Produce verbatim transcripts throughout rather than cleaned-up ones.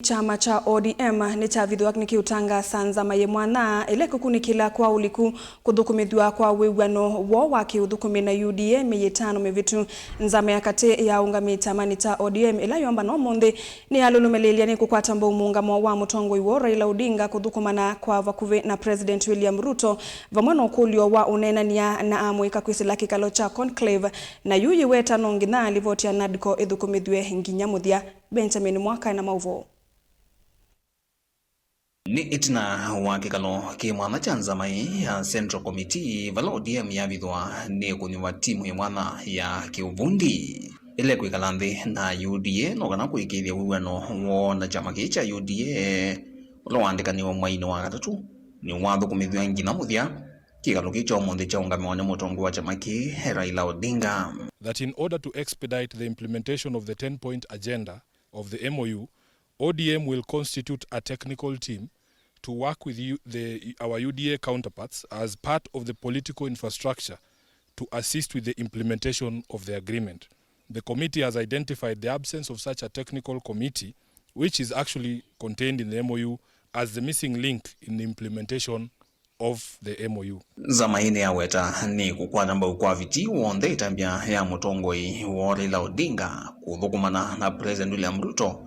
Kyama kya O D M nĩkyavithwa nĩkĩũtangaasa nzama yĩ mwanya ĩla ĩkũkunĩkĩla kwa ũliku kũthũkũmĩthw'a kwa wĩw'ano woo wa kĩũthũkũmi na U D A myei ĩtano mĩvĩtu. Nzama ya katĩ ya ũngamĩi kyamanĩ kya O D M ĩla yombana ũmũnthĩ nĩyalũlũmĩlĩĩlya nĩ kũkwata mbau mũũngamo wa mũtongoi woo Raila Odinga kũthũkũmana kwa vakuvĩ na President William Ruto, vamwe na ũkũlyo wa ũneenany'a na amũika kwĩsĩla kĩkalo kya conclave, na yu yĩweta no nginya livoti ya NADCO ĩthũkũmĩthw'e nginya mũthya. Benjamin Mwaka na maũvoo. Nĩ ĩtina wa kĩkalo kĩ mwanya kya nzama ĩĩ ya Central Committee, vala O D M yavithwa nĩ kũnyuva timu ĩ mwanya ya kĩũvundi ĩla ĩkwĩkala nthĩ na U D A no kana kũĩkĩĩthya wĩw'ano woo na kyama kĩĩ kya U D A, ũla waandĩkaniwe mweinĩ wa katatũ, nĩwathũkũmĩthw'a nginya mũthya. Kĩkalo kĩĩ kya ũmũnthĩ kyaũngamĩwa nĩ mũtongoi wa kyama kĩĩ, Raila Odinga. That in order to expedite the implementation of the ten-point agenda of the M O U, O D M will constitute a technical team to work with U-, the, our U D A counterparts as part of the political infrastructure to assist with the implementation of the agreement. The committee has identified the absence of such a technical committee, which is actually contained in the M O U, as the missing link in the implementation of the M O U. Nzama ĩĩ nĩyaweta nĩ kũkwata mbau kwa vitii w'onthe ĩtambya ya mũtongoi woo Raila Odinga kũthũkũmana na President William Ruto.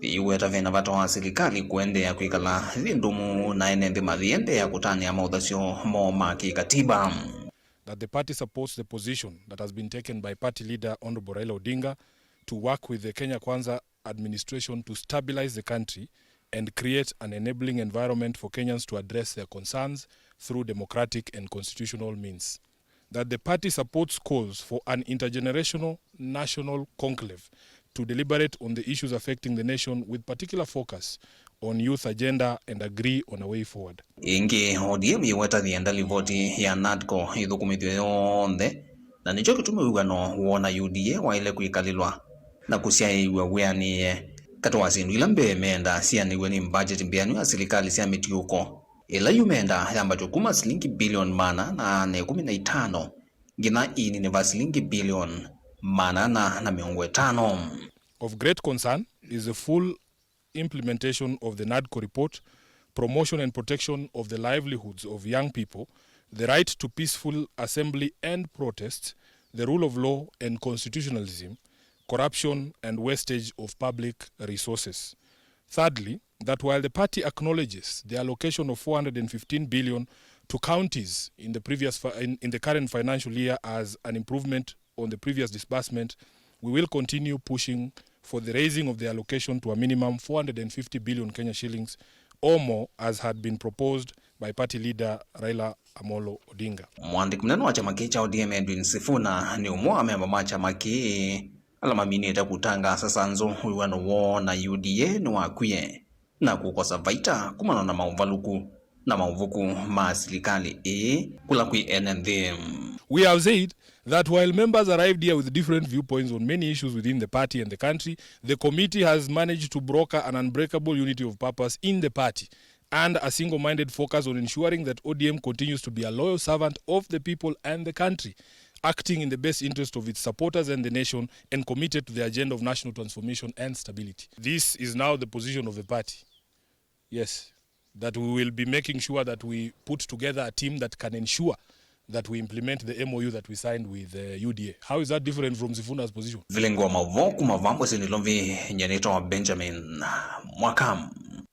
Yĩiweta vena vata wa silikalĩ kũendeea kwĩkala yĩ ndũmu na ene nthĩ mayĩendeea kũtanĩa maũthasyo moo ma kĩkatiba. That the party supports the position that has been taken by party leader Honorable Raila Odinga to work with the Kenya Kwanza administration to stabilize the country and create an enabling environment for Kenyans to address their concerns through democratic and constitutional means. That the party supports calls for an intergenerational national conclave to deliberate on the issues affecting the nation with particular focus on youth agenda and agree on a way forward. Ĩngĩ, O D M yĩweta yĩenda livoti ya NADCO ĩthũkũmĩthw'e yonthe, na nĩkyo kĩtumi wĩw'ano woo na U D A waĩle kwĩkalĩlwa na kũsyaĩĩw'a wĩanĩe. Katĩ wa syĩndũ ila mbee meendaa sianĩw'e nĩ mbajeti mbĩanu ya silikalĩ sya mĩtiũko, ĩla yu meendaa yambatw'e kuma silingi bilioni maana ana na ĩkũmi na itano nginya ĩininĩ va silingi bilioni maana ana na mĩongo ĩtano. Of great concern is the full implementation of the NADCO report, promotion and protection of the livelihoods of young people, the right to peaceful assembly and protest, the rule of law and constitutionalism, corruption and wastage of public resources. Thirdly, that while the party acknowledges the allocation of four hundred and fifteen billion to counties in the previous fi-, in, in the current financial year as an improvement on the previous disbursement, we will continue pushing for the raising of the allocation to a minimum four hundred and fifty billion Kenya shillings or more, as had been proposed by party leader Raila Amolo Odinga. Mwandĩki mũnene wa kyama kĩĩ kya O D M Edwin Sifuna nĩ ũmwe wa amemba ma kyama kĩĩ ala maminĩte kũtangaasa sanzũ wĩw'ano woo na U D A nĩwakwie na kũkosa vaita kumana na maũvalũku na maũvuku ma silikalĩ ĩĩ kũla kwĩ ene nthĩ. We have said that while members arrived here with different viewpoints on many issues within the party and the country, the committee has managed to broker an unbreakable unity of purpose in the party and a single-minded focus on ensuring that O D M continues to be a loyal servant of the people and the country, acting in the best interest of its supporters and the nation, and committed to the agenda of national transformation and stability. This is now the position of the party. Yes, that we will be making sure that we put together a team that can ensure that we implement the M O U that we signed with, uh, U D A. How is that different from Sifuna's position? Vilingi wa maũvoo kuma vamwe sinilovi nyenĩtwa Benjamin Mwaka.